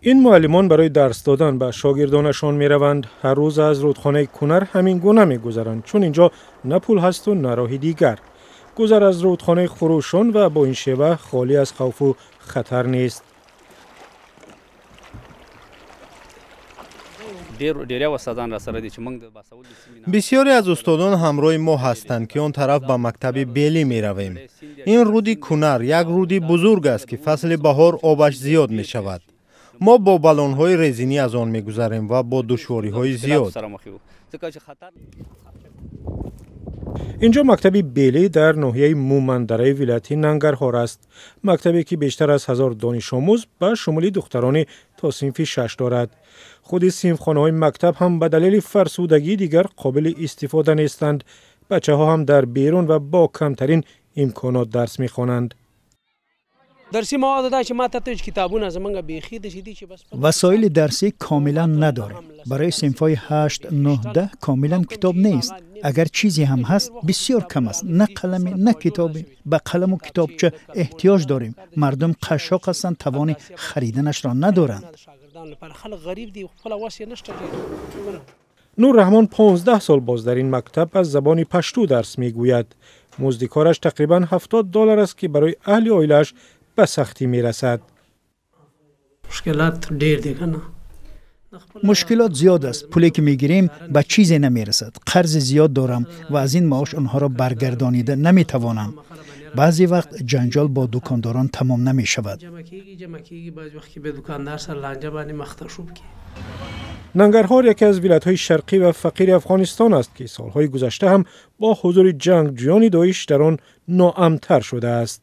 Ин муаллимон барои дарс додан ба шогирдонашон мераванд. Ҳар рӯз аз рӯдхонаи Кунар ҳамин гуна мегузаранд, чун инҷо на пул ҳасту на роҳи дигар. Гузар аз рӯдхонаи хурӯшон ва бо ин шева холӣ аз хавфу хатар нест. Бисёре аз устодон ҳамроҳи мо ҳастанд, ки он тараф ба мактаби Белӣ меравем. Ин рӯди Кунар як рӯди бузург аст, ки фасли баҳор обаш зиёд мешавад. Мо бо баллонҳои резинӣ аз он мегузарем ва бо душвориҳои зиёд. Инҷо мактаби Белӣ дар ноҳияи Мумандараи вилояти Нангарҳор аст. Мактабе, ки бештар аз 1000 донишомӯз ба шумули духтарони то синфи 6 дорад. Худи синфхонаҳои мактаб ҳам ба далели фарсудагии дигар қобили истифода нестанд. Бачаҳо ҳам дар берун ва бо камтарин имконот дарс мехонанд. Васоили дарсӣ комилан надорем. Барои синфҳои 8, 9, 10 комилан китоб нест. Агар чизе ҳам ҳаст, бисёр кам аст. На қаламе, на китобе. Ба қаламу китобча эҳтиёҷ дорем. Мардум қашшоқ ҳастанд, тавони хариданашро надоранд. Нурраҳмон 15 сол боз дар ин мактаб аз забони пашту дарс мегӯяд. Музди кораш тақрибан $70 аст, ки барои аҳли оилааш ба сахтӣ мерасад. Мушкилот зиёд аст. Пуле ки мегирем ба чизе намерасад. Қарзи зиёд дорам ва аз ин маош онҳоро баргардонида наметавонам. Баъзе вақт ҷанҷол бо дукондорон тамом намешавад. Нангарҳор яке аз вилоятҳои шарқӣ ва фақири Афғонистон аст, ки солҳои гузашта ҳам бо ҳузури ҷангҷӯёни Доиш дар он ноамнтар шудааст.